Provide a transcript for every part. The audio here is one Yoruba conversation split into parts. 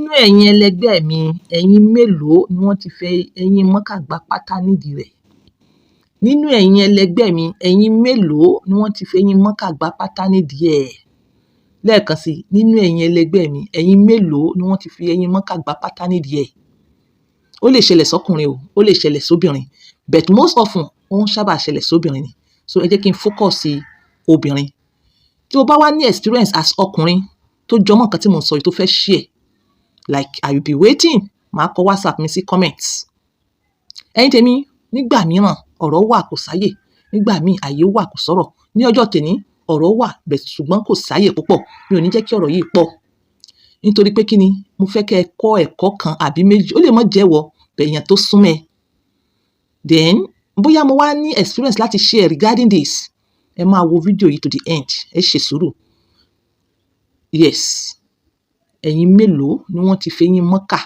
Nínú ẹ̀yin ẹlẹgbẹ́ mi, ẹ̀yin mélòó ni wọ́n ti fi eyín mọ́kà gbá pátá nídìí rẹ̀? Nínú ẹ̀yin ẹlẹgbẹ́ mi, ẹ̀yin mélòó ni wọ́n ti fi eyín mọ́kà gbá pátá nídìí ẹ̀? Lẹ́ẹ̀kan sí i, nínú ẹ̀yin ẹlẹgbẹ́ mi, ẹ̀yin mélòó ni wọ́n ti fi eyín mọ́kà gbá pátá nídìí ẹ̀? Ó lè ṣẹlẹ̀ sọ́kùnrin o, ó lè ṣẹlẹ̀ sóbìnrin, but most often, ó ń sábà ṣẹlẹ̀ sóbìnrin ni. So ẹ jẹ́ kí n focus sí obìnrin. Tí o bá wá ní experience as ọkùnrin tó jọmọ́ nǹkan tí mò ń sọ yìí tó fẹ́ share, like, I will be waiting. Màá kọ WhatsApp mi sí comments. Ẹ̀yin tèmi, nígbà mìíràn ọ̀rọ̀ wà, kò sáyè. Nígbà míì, àyè wà, kò sọ̀rọ̀. Ní ọjọ́ tèní, ọ̀rọ̀ wà but ṣùgbọ́n kò sáyè púpọ̀. Mi ò ní jẹ́ kí ọ̀rọ̀ yìí pọ̀. Nítorí pé kí ni? Mo fẹ́ kẹ́ ẹ kọ́ ẹ̀kọ́ kan àbí méjì. Ó lè má jẹ́ ìwọ, but èèyàn tó súnmọ́ ẹ. Then bóyá mo wá ní experience láti share regarding this, ẹ máa wo fídíò yìí to the end. Ẹ ṣe sùúrù. Yes. Ẹ̀yin mélòó ni wọ́n ti fi eyín mọ́kà?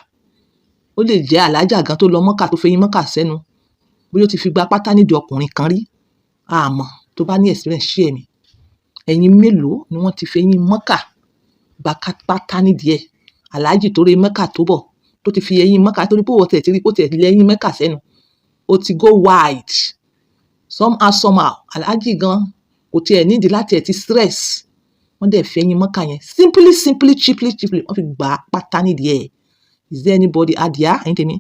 Ó lè jẹ́ alájà gan tó lọ mọ́kà tó fi eyín mọ́kà sẹ́nu. Bóyá ó ti fi gba pátá nídìí ọkùnrin kan rí. A mọ̀. Tó bá ní experience, share mi. Ẹ̀yin mélòó ni wọ́n ti fi eyín mọ́kà gba pátá nídìí ẹ̀? Aláàjì tó re mọ́kà tó bọ̀, tó ti fi eyín mọ́kà torí pé òun tẹ̀ ti rí pé ó tẹ̀ lé eyín mọ́kà sẹ́nu. Ó ti go wide. Somehow, somehow, aláàjì gan kò tiẹ̀ nídìí láti ẹ̀ ti stress. Wọ́n dẹ̀ fi eyín mọ́kà yẹn simply, simply, cheaply, cheaply, wọ́n fi gbá pátá nídìí ẹ̀. Is there anybody out there? Ẹ̀yin tèmi.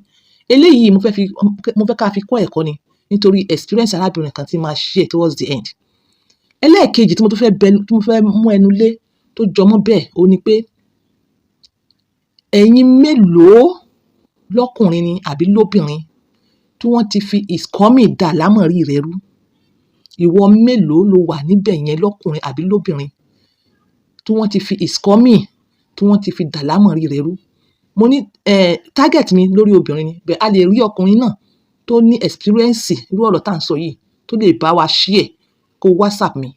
Eléyìí mo fẹ́ ká fi kọ́ ẹ̀kọ́ ni nítorí experience arábìnrin kan tí máa share towards the end. Ẹlẹ́ẹ̀kejì tí mo tún fẹ́ bẹnu, tí mo fẹ́ mú ẹnu lé tó jọmọ́ bẹ́ẹ̀, òun ni pé ẹ̀yin mélòó lọ́kùnrin ni àbí lóbìnrin tí wọ́n ti fi is coming dà lámọ̀rí rẹ rú? Ìwọ mélòó lo wà níbẹ̀ yẹn lọ́kùnrin àbí lóbìnrin tí wọ́n ti fi is coming, tí wọ́n ti fi dà lámọ̀rí rẹ rú? Mo ní target mi lórí obìnrin ni, but a lè rí ọkùnrin náà tó ní experience irú ọ̀rọ̀ tá à ń sọ yìí tó lè bá wa share, kó WhatsApp mi.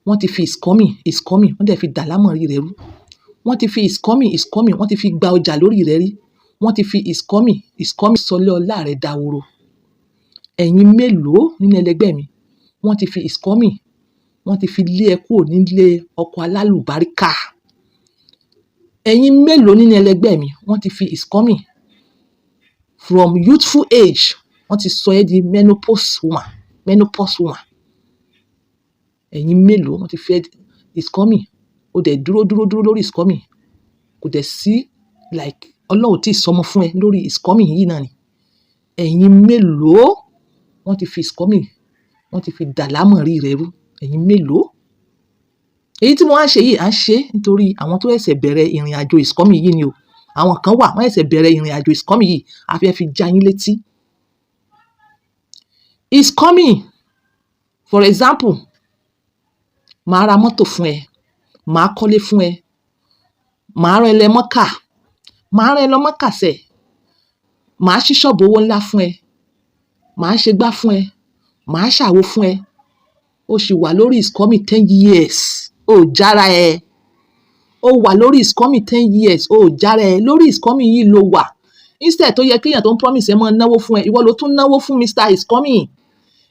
Wọ́n ti fi is coming, is coming, wọ́n dẹ̀ fi dà lámọ̀rí rẹ rú. Wọ́n ti fi is coming, is coming, wọ́n ti fi gba ọjà lórí rẹ rí. Wọ́n ti fi is coming, is coming sọlé ọlá rẹ dahoro. Ẹ̀yin mélòó nínú ẹlẹgbẹ́ mi wọ́n ti fi is coming, wọ́n ti fi lé ẹ kúrò nílé ọkọ alálùbáríkà? Ẹ̀yin mélòó nínú ẹlẹgbẹ́ mi wọ́n ti fi is coming from youthful age, wọ́n ti sọ ẹ́ di menopause woman, menopause woman? Ẹ̀yin mélòó wọ́n ti fi ẹ́ is coming, o dẹ̀ dúró, dúró, dúró lórí is coming, kò dẹ̀ sí, like, Ọlọ́run ò tí ì sọmọ fún ẹ lórí is coming yìí náà ni? Ẹ̀yin mélòó wọ́n ti fi is coming, wọ́n ti fi dà lámọ̀rí rẹ rú? Ẹ̀yin mélòó? Èyí tí mo wá ń ṣe yìí, à ń ṣe nítorí àwọn tó ṣẹ̀ṣẹ̀ bẹ̀rẹ̀ ìrìn àjò is coming yìí ni o. Àwọn kan wà, wọ́n ṣẹ̀ṣẹ̀ bẹ̀rẹ̀ ìrìn àjò is coming yìí, a fẹ́ fi já yín létí. Is coming, for example, màá ra mọ́tò fún ẹ, màá kọ́lé fún ẹ, màá rán ẹ lọ Mọ́kà, màá rán ẹ lọ Mọ́kà sẹ̀, màá ṣí ṣọ́ọ̀bù owó ńlá fún ẹ, màá ṣe gbá fún ẹ, màá ṣàwo fún ẹ. O sì wà lórí is coming 10 years, o ò jára ẹ. O wà lórí is coming 10 years, o ò jára ẹ. Lórí is coming yìí ló wà. Instead tó yẹ kí èèyàn tó ń promise ẹ máa náwó fún ẹ, ìwọ ló tún náwó fún Mr is coming.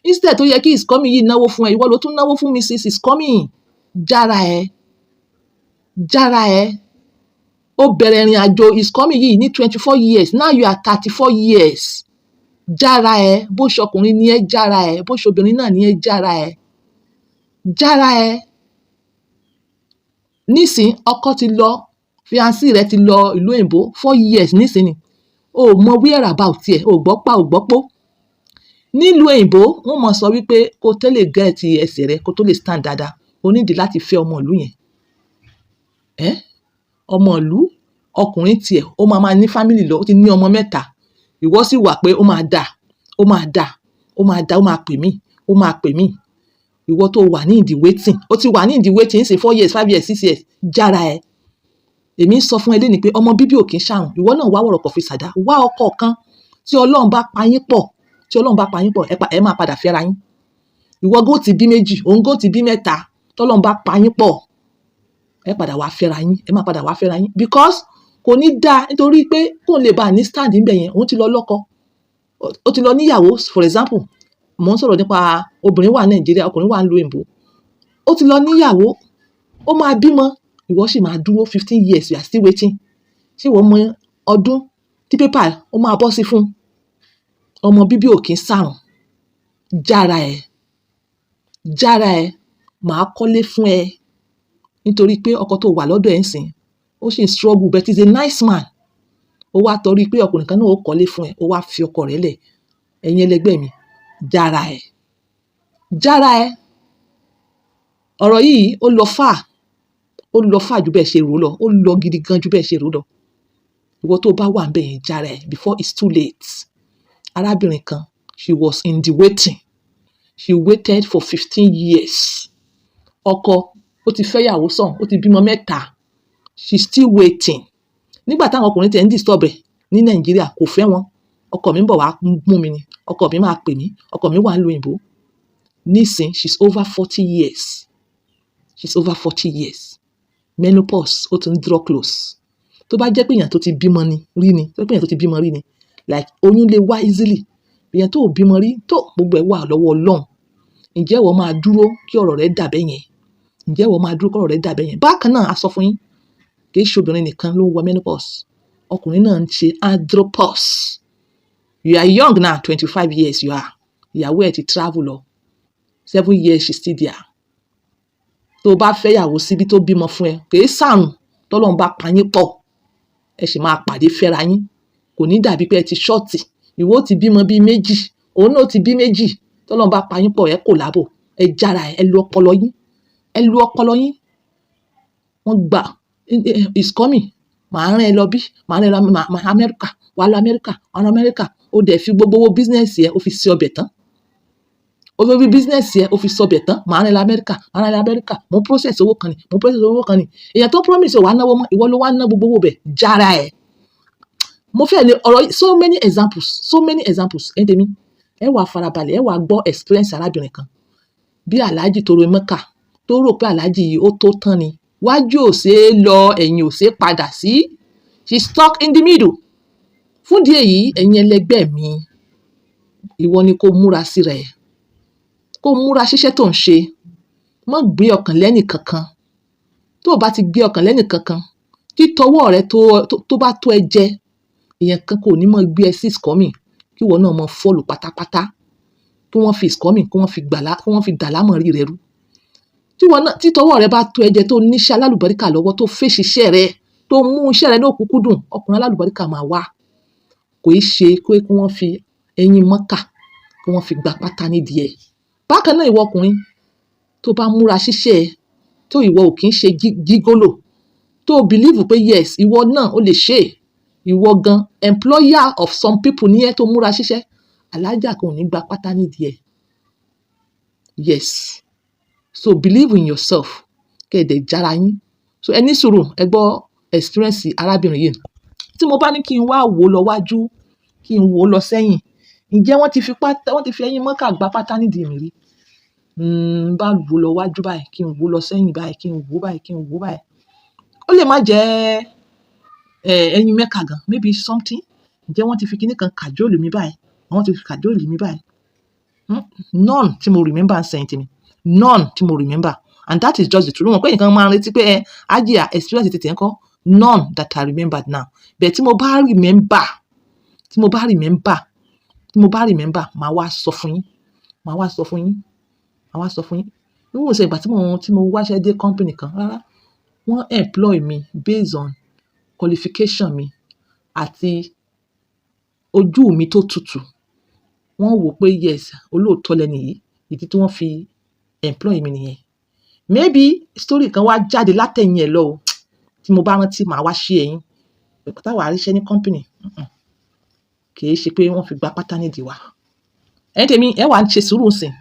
Instead tó yẹ kí is coming yìí náwó fún ẹ, ìwọ ló tún náwó fún Mrs is coming. Jára ẹ, jára ẹ. Ó bẹ̀rẹ̀ ìrìn àjò is coming yìí ní 24 years, now you are 34 years. Jára ẹ. Bó ṣọkùnrin ni ẹ, jára ẹ. Bó ṣobìnrin náà ni ẹ, jára ẹ, jára ẹ. Nísìn, ọkọ ti lọ, fiancé rẹ ti lọ ìlú òyìnbó 4 years nísìnyí, o ò mọ whereabout ẹ̀, o ò gbọ́ pa, o ò gbọ́ pó. Nílùú òyìnbó, wọ́n mọ̀ sọ wípé kó tó lè get ẹsẹ̀ rẹ, kó tó lè stand dáadáa, o nídìí láti fẹ́ ọmọ ìlú yẹn. Ẹ́ ọmọ ìlú, ọkùnrin tiẹ̀ ó máa máa ní family lọ, ó ti ní ọmọ mẹ́ta. Ìwọ sì wà pé ó máa dà, ó máa dà, ó máa dà, ó máa pè mí, ó máa pè mí. Ìwọ tó wà ní ìdí waiting, ó ti wà ní ìdí waiting sí 4 years, 5 years, 6 years, jára ẹ. Èmi ń sọ fún ẹ lénìí pé ọmọ bíbí ò kì í ṣàrùn. Ìwọ náà wá wọ̀rọ̀kọ̀ fi ṣàdá, wá ọkọ kan tí Ọlọ́run bá pa yín pọ̀, tí Ọlọ́run bá pa yín pọ̀, ẹ máa padà fẹ́ra yín. Ìwọ gó ti bí méjì, òun gó ti bí mẹ́ta. Tọ́lọ́run bá pa yín pọ̀, ẹ padà wá fẹ́ra yín, ẹ máa padà wá fẹ́ra yín, because kò ní dáa nítorí pé kóun lè bá a ní stand níbẹ̀ yẹn, òun ti lọ lọ́kọ, ó ti lọ níyàwó. For example, mò ń sọ̀rọ̀ nípa obìnrin wà Nàìjíríà, ọkùnrin wà nílùú òyìnbó, ó ti lọ níyàwó, ó máa bímọ, ìwọ sì máa dúró 15 years, you are still waiting. Ṣé ìwọ mọ ọdún tí paper ó máa bọ́ sí fún? Ọmọ bíbí ò kí ń sàrùn. Jára ẹ, jára ẹ, màá kọ́lé fún ẹ, nítorí pé ọkọ tó wà lọ́dọ̀ ẹ̀ ń sìn, ó sì ń struggle, but he's a nice man. Ó wá torí pé ọkùnrin kan náà ó kọ́lé fún ẹ, ó wá fi ọkọ rẹ̀ lẹ̀. Ẹ̀yin ẹlẹgbẹ́ mi, jára ẹ, jára ẹ. Ọ̀rọ̀ yìí ó lọ fà, ó lọ fà ju bẹ́ẹ̀ ṣe rò lọ, ó lọ gidi gan ju bẹ́ẹ̀ ṣe rò lọ. Ìwọ tó bá wà níbẹ̀ yẹn, jára ẹ before it's too late. Arábìnrin kan, she was in the waiting. She waited for 15 years. Ọkọ ó ti fẹ́yàwó sàn, ó ti bímọ mẹ́ta. She still waiting. Nígbà táwọn ọkùnrin tẹ̀ ń disturb ẹ̀ ní Nàìjíríà, kò fẹ́ wọn. Ọkọ mi ń bọ̀ wá mú mi ni, ọkọ mi máa pè mí, ọkọ mi wà nílùú òyìnbó. Nísìn, she's over 40 years. She's over 40 years. Menopause ó ti ń draw close. Tó bá jẹ́ pé èèyàn tó ti bímọ ni rí ni, tó jẹ́ pé èèyàn tó ti bímọ rí ni, like oyún lè wá easily. Èèyàn tó ò bímọ rí tó, gbogbo ẹ̀ wà lọ́wọ́ Ọlọ́run. Ǹjẹ́ ìwọ máa dúró kí ọ̀rọ̀ rẹ dà bẹ́ẹ̀ yẹn? Ǹjẹ́ ìwọ máa dúró kí ọ̀rọ̀ rẹ dà bẹ́ẹ̀ yẹn? Bákan náà, a sọ fún yín, kì í ṣe obìnrin nìkan ló ń wọ menopause. Ọkùnrin náà ń ṣe andropause. You are young now, 25 years you are. Ìyàwó ẹ̀ ti travel lọ. 7 years, she still there. Tó o bá fẹ́yàwó síbí tó bímọ fún ẹ, kì í sàrùn. Tọ́lọ́run bá pa yín pọ̀, ẹ sì máa pàdé fẹ́ra yín. Kò ní dàbí pé ẹ ti short. Ìwọ ó ti bímọ bíi méjì, òun náà ó ti bí méjì. Tọ́lọ́run bá pa yín pọ̀, ẹ kò lábò. Ẹ jára ẹ, ẹ lu ọpọlọ yín, ẹ lu ọpọlọ yín. Wọ́n gbà is coming. Màá rán ẹ lọ bí, màá rán ẹ lọ Amẹ́ríkà, wàá lọ Amẹ́ríkà, wàá lọ Amẹ́ríkà. Ó dẹ̀ fi gbogbo owó business ẹ, ó fi ṣe ọbẹ̀ tán. Ó fi business ẹ, ó fi ṣe ọbẹ̀ tán. Màá rán ẹ lọ Amẹ́ríkà, màá rán ẹ lọ Amẹ́ríkà. Mo ń process owó kan ni, mo ń process owó kan ni. Èèyàn tó promise ẹ wàá náwó mọ́, ìwọ ló wá ná gbogbo owó bẹ̀. Jára ẹ. Mo fẹ́ lè ọ̀rọ̀ yìí, so many examples, so many examples. Ẹ̀yin tèmi, ẹ wàá farabalẹ̀, ẹ wàá gbọ́ experience arábìnrin kan bí Aláàjì tó ro Mẹ́kà, tó rò pé Aláàjì yìí ó tó tán ni. Wájú ò ṣeé lọ, ẹ̀yìn ò ṣeé padà sí. She stuck in the middle. Fún ìdí èyí, ẹ̀yin ẹlẹgbẹ́ mi, ìwọ ni kó múra sí rẹ̀, kó múra ṣiṣẹ́ tó ń ṣe. Má gbé ọkàn lẹ́nì kankan. Tó o bá ti gbé ọkàn lẹ́nì kankan, títọwọ́ rẹ tó bá tó ẹ jẹ, èèyàn kan kò ní mọ̀ gbé ẹ sí is coming, kí ìwọ náà mọ fall pátápátá, kí wọ́n fi is coming, kí wọ́n fi gbàlá, kí wọ́n fi dàlámọ̀rí rẹ rú. Tí ìwọ náà títọwọ́ rẹ bá tó ẹ jẹ, tó níṣẹ́ alálùbáríkà lọ́wọ́, tó fèsì iṣẹ́ rẹ, tó mú iṣẹ́ rẹ ní òkúnkúndùn, ọkùnrin alálùbáríkà máa wá. Kò í ṣe pé kí wọ́n fi eyín mọ́kà, kí wọ́n fi gba pátá nídìí ẹ̀. Bákan náà, ìwọ ọkùnrin tó bá múra ṣiṣẹ́ ẹ, tó ìwọ ò kí ń ṣe gigolo, tó believe pé yes, ìwọ náà ó lè ṣe é, ìwọ gan employer of some people ní ẹ, tó múra ṣiṣẹ́, alájà kan ò ní gba pátá nídìí ẹ̀. Yes, so believe in yourself, kẹ́ ẹ dẹ̀ jára yín. So ẹ ní sùúrù, ẹ gbọ́ experience arábìnrin yìí. Tí mo bá ní kí n wá wò lọ wájú, kí n wò lọ sẹ́yìn, ǹjẹ́ wọ́n ti fi pátá, wọ́n ti fi eyín mọ́kà gba pátá nídìí mi rí? Bá wò lọ wájú báyìí, kí n wò lọ sẹ́yìn báyìí, kí n wò báyìí, kí n wò báyìí, ó lè má jẹ́ eyín mẹ́kà gan, maybe something. Ǹjẹ́ wọ́n ti fi kinní kan cajole mi báyìí? Wọ́n ti fi cajole mi báyìí? None tí mo remember ń sẹ́yìn tèmi, none tí mo remember, and that is just the truth. Mo mọ̀ pé nǹkan máa ń retí pé ẹ Hajia, experience tètè ń kọ́. None that I remember now, but tí mo bá remember, tí mo bá remember, tí mo bá remember, màá wá sọ fún yín, màá wá sọ fún yín, màá wá sọ fún yín. Wíwò ṣe ìgbà tí mo wáṣẹ́ dé company kan rárá, wọ́n employ mi based on qualification mi àti ojú mi tó tutù. Wọ́n wò pé yes, olóòótọ́ lẹni yìí. Ìdí tí wọ́n fi employ mi nìyẹn. Maybe story kan wá jáde látẹ̀yìn ẹ̀ lọ o. Tí mo bá rántí, màá wá share yín. Ìgbà táwa ríṣẹ́ ní company, kì í ṣe pé wọ́n fi gba pátá nídìí wa. Ẹ̀yin tèmi, ẹ wá ń ṣe sùúrù sìn.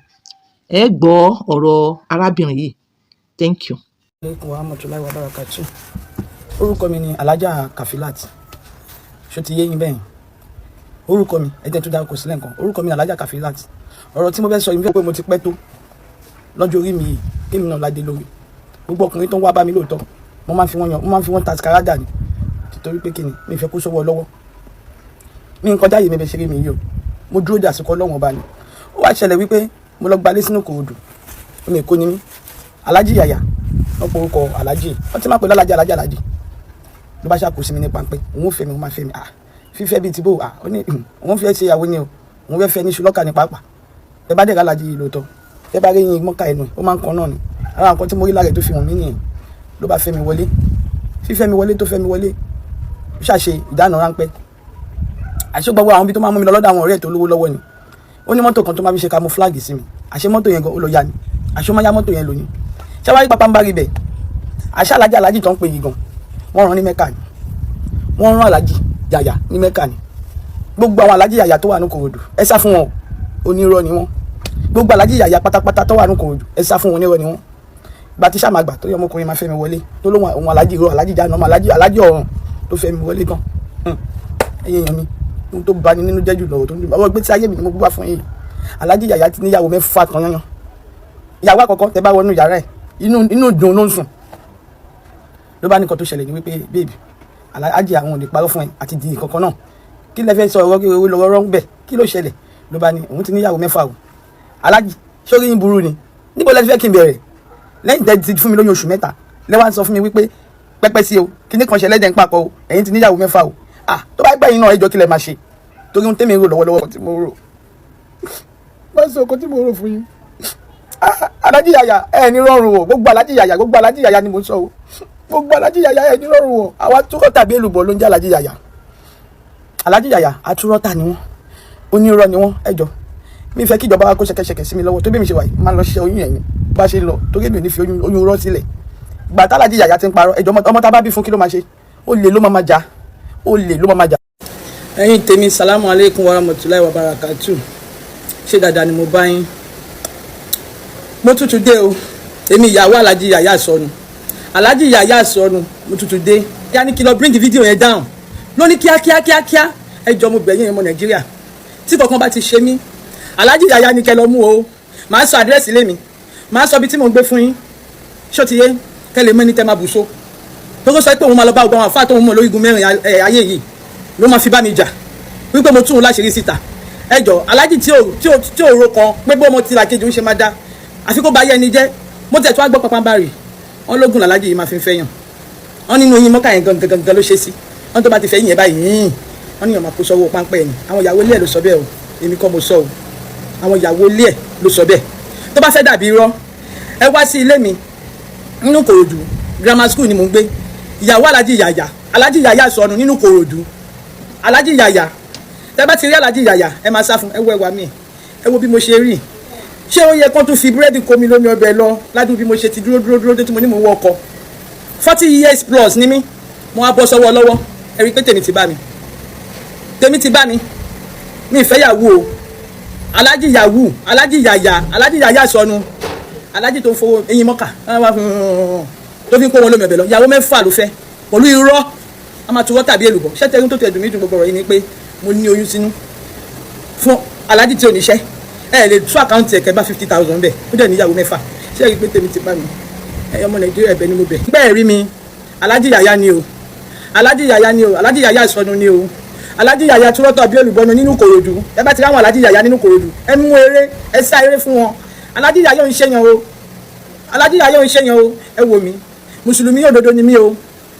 Ẹ gbọ́ ọ̀rọ̀ arábìnrin yìí. Thank you. Alaikum warahmatullahi wabarakatuh. Orúkọ mi ni Alhaja Kafilat. Ṣó ti yé yín bẹ́ẹ̀? Orúkọ mi, ẹ jẹ́ tó dárúkọ sílẹ̀ nǹkan. Orúkọ mi ni Alhaja Kafilat. Ọ̀rọ̀ tí mo fẹ́ sọ yìí, mo fẹ́ pé mo ti pẹ́ tó lọ́jọ́ orí mi yìí, kémi náà ládé lórí. Gbogbo ọkùnrin tó ń wá bá mi lóòótọ́, mo máa ń fi wọ́n yan, mo máa ń fi wọ́n ta sàkárádà ni, títorí pé kíni, mi fẹ́ kó sọ́wọ́ lọ́wọ́ mi ń kọjá yìí, mi bẹ ṣeré mi yìí o. Mo dúró de àsìkò Ọlọ́run Ọba ni. Ó wá ṣẹlẹ̀ wípé mo lọ gbalé sínú Ìkòròdú. Ọmọ Èkó ni mí. Alhaji Yàyà wọ́n pe orúkọ Alhaji, wọ́n ti máa pè lọ́lájì, Alhaji, Alhaji. Ló bá ṣàkóso mi ní páńpẹ́, òun ò fẹ́ mi, òun máa fẹ́ mi. Ah, fífẹ́ bíi ti bò? Ah, ó ní òun fẹ́ ṣe ìyàwó ni o, òun fẹ́ fẹ́ ní ṣùlọ́kà ní pàápàá. Ẹ bá dẹ̀ka alájí yìí lóòótọ́, ẹ bá rí yín mọ́ka ẹnu ẹ̀, ó máa ń kan náà ni. Ara nǹkan tí mo rí lára ẹ̀ tó fi hàn mí nìyẹn. Ló bá fẹ́ mi wọlé. Fífẹ́ mi wọlé tó fẹ́ mi wọlé, ó ṣàṣe ìdáná ráńpẹ́. Àṣé gbogbo àwọn ibi tó máa mú mi lọ lọ́dọ̀ àwọn ọ̀rẹ́ ẹ̀ tó lówó lọ́wọ́ ni. Ó ní mọ́tò kan tó máa fi ṣe camouflage sí mi. Àṣé mọ́tò yẹn gan ó lọ yá ni. Àṣé ó máa yá mọ́tò yẹn lónìí. Ṣé wàá rí pápá ń bá rí bẹ̀? Àṣé alájí, alájí tó ń pè yìí gan, wọ́n rán ní Mẹ́kà ni. Wọ́n rán alájí Yàyà ní Mẹ́kà ni. Gbogbo àwọn alájí Yàyà tó wà ní Kòròdú, ẹ sá fún wọn o, onírọ́ ni wọ́n. Gbogbo alájí Yàyà pátápátá tó wà ní Kòròdú, ẹ sá fún wọn, onírọ́ ni wọ́n. Gba tí sàmàgbà tó yẹ ọmọkùnrin máa fẹ́ mi wọlé, tó lóun òun alájí irọ́, alájí jáde ọmọ alájí, alájí ọ̀run tó fẹ́ mi wọlé gan. Ẹ̀yin èèyàn mi, ohun tó bani nínú jẹ́ jù lọ́wọ́ tó ń dùn ọwọ́ gbé tí ayé mi ni mo gbà fún yìí. Alájí Yàyà ti níyàwó mẹ́fà kan yányán. Ìyàwó àkọ́kọ́, tẹ bá wọnú yàrá ẹ̀, inú dùn ló ń sùn. Ló bá ní nǹkan tó ṣẹlẹ̀ ní wípé, babe, alájí àwọn ò lè parọ́ fún ẹ àti di nǹkan kan náà. Kí lẹ fẹ́ sọ? Ọ̀rọ̀ kí lọ́wọ́ rọ́ ń bẹ̀, kí ló ṣẹlẹ̀? Ló bá ní òun ti níyàwó mẹ́fà o. Alájí, sórí yín burú ni. Níbo lẹ ti fẹ́ kí n bẹ̀rẹ̀? Lẹ́yìn tẹ́ ti fún mi lóyún oṣù 3, lẹ́wọ́n sọ fún mi wípé pẹ́pẹ́ sí o, kíní kan ṣẹlẹ̀ dẹ̀ ń papọ̀ o, ẹ̀yin ti níyàwó mẹ́fà o. Ah, tó bá gbẹ̀yìn náà, ẹjọ́ kí lẹ máa ṣe? Torí ohun tẹ́mi rò lọ́wọ́lọ́wọ́ tí mo rò, má sọ ọkọ tí mo rò fún yín. Ah, alájí Yàyà, ẹ ní rọrùn o. Gbogbo alájí Yàyà, gbogbo alájí Yàyà ni mo sọ o. Gbogbo alájí Yàyà, ẹ ní rọrùn o. Àwa túrọ̀ tàbí èlùbọ̀ ló ń jẹ́ alájí Yàyà. Alájí Yàyà atúrọ́tà ni wọ́n, onírọ́ ni wọ́n. Ẹjọ́ mi fẹ́ kí ìjọba wa kó ṣẹ̀kẹ̀ṣẹ̀kẹ̀ sí mi lọ́wọ́. Tó bí mi ṣe wà yìí, máa lọ ṣe oyún ẹ̀yìn bá ṣe lọ, torí mi ò ní fi oyún rọ́ sílẹ̀. Gbà tálájí Yàyà ti ń parọ́, ẹjọ́, ọmọ tá a bá bí fún, kí ló máa ṣe? Ó lè ló máa jà, ó lè ló máa jà. Ẹ̀yin tèmi, salamu aleykum wa rahmatulahi wa barakatu. Ṣé dáadáa ni mo bá yín? Mo tútù dé o. Èmi ìyàwó alájí Yàyà sọnù, alájí Yàyà sọnù, mo tútù dé. Yá ní kí lọ bring the video yẹn down lóní kíákíá kíákíá. Ẹ jọ, mo bẹ̀ yín, ọmọ Nàìjíríà, tí kankan bá ti ṣe mí, alájí Yàyà ni kẹ́ lọ mú o. Màá sọ àdírẹ́sì ilé mi, màá sọ ibi tí mò ń gbé fún yín. Ṣó ti yé? Kẹ́ lè mọ ẹni tẹ́ máa bù so. Tó sọ pé òun máa lọ bá gbogbo àwọn àfáà tó ń mọ̀ lórígun mẹ́rin ayé yìí, ló máa fi bá mi jà wípé mo tún un láṣìírí síta. Ẹ jọ, alájì tí ò ro kan pé bó ọmọ tìlà kejì ń ṣe máa dá, àfi kó bá yẹ ẹni jẹ́. Mo tẹ̀ tó wá gbọ́ pàpàǹbarì wọn lógún làlájì yìí máa fi ń fẹ́ yàn wọn nínú eyín mọ́kà yẹn gangan gangan ló ṣe sí wọn. Tó bá ti fẹ́ yìn yẹn báyìí yìn wọn ní ọmọ kó sọ́wọ́ páńpẹ́ ni. Àwọn ìyàwó ilé ẹ̀ ló sọ bẹ́ẹ̀ o, èmi kọ́ mo sọ o. Àwọn ìyàwó ilé ẹ̀ ló sọ bẹ́ẹ̀. Tó bá fẹ́ dàbí irọ́, ẹ wá sí ilé mi nínú Kòròdú, grammar school ni mò ń gbé. Ìyàwó alájí Yàyà, alájí Yàyà sọnù nínú Kòròdú, alájí Yàyà. Tẹ bá ti rí alájí Yàyà, ẹ máa sá fún. Ẹ wo ẹwà mi, ẹ wo bí mo ṣe rí. Ṣé ó yẹ kó tún fi búrẹ́dì kó mi lómi ọbẹ̀ lọ ládùú bí mo ṣe ti dúró dúró dúró tí mo ní mo wọ ọkọ̀? 40 years plus ní mí, mo wá bọ́ sọ́wọ́ lọ́wọ́. Ẹ rí i pé tèmi ti bá mi, tèmi ti bá mi. Mi ìfẹ́ yàwó o. Alájí yàwó, alájí Yàyà, alájí Yàyà sọnù, alájí tó ń fowó eyín mọ́kà tó fi ń kó wọn lómi ọbẹ̀ lọ. Ìyàwó mẹ́fà ló fẹ́ pẹ̀lú irọ́, a máa turọ́ tàbí èlùbọ́. Ṣẹ́tẹ́rún tó tẹ̀ dùn mí dùn gbogbo ọ̀rọ̀ yìí ni pé mo ní oyún sínú fún alájí tí ò níṣẹ́. Ẹ lè tú account ẹ̀ kẹ́ bá 50,000 bẹ́ẹ̀, ó dẹ̀ níyàwó mẹ́fà. Ṣé ẹ rí i pé tèmi ti bá mi? Ẹ ọmọ Nàìjíríà, ẹ̀bẹ̀ ni mo bẹ̀. Bẹ́ẹ̀ rí mi, alájí Yàyà ni o, alájí Yàyà ni o, alájí Yàyà ìsọnù ni o, alájí Yàyà túrọ́tọ̀ bí olùbọ́nu nínú Kòròdú. Ẹ bá ti ráwọn alájí Yàyà nínú Kòròdú, ẹ mú eré, ẹ sá eré fún wọn. Alájí Yàyà ń ṣèyàn o, alájí Yàyà ń ṣèyàn o. Ẹ wò mí, mùsùlùmí òdodo ni mí o.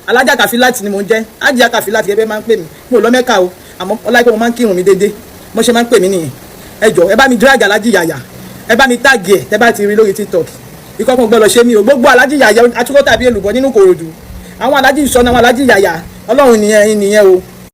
Alájà Kàfíláàtì ni mò ń jẹ́, ájíà Kàfíláàtì gẹ́gẹ́ máa ń pè mí. Mo lọ Mẹ́kà o, àmọ́ ọláìpẹ́ mo máa ń kírun mi déédéé. Mo ṣe máa ń pè mí nìyẹn. Ẹ jọ, ẹ bá mi drag alájí Yàyà, ẹ bá mi tag ẹ. Tẹ bá ti rí lórí TikTok, ikọ́ kan gbọ́dọ̀ ṣe mí o. Gbogbo alájí Yàyà atúkọ́ tàbí èlùbọ́ nínú Kòròdú, àwọn alájí ìsọnù, àwọn alájí Yàyà, Ọlọ́run nìyẹn, ẹ̀yin nìyẹn o.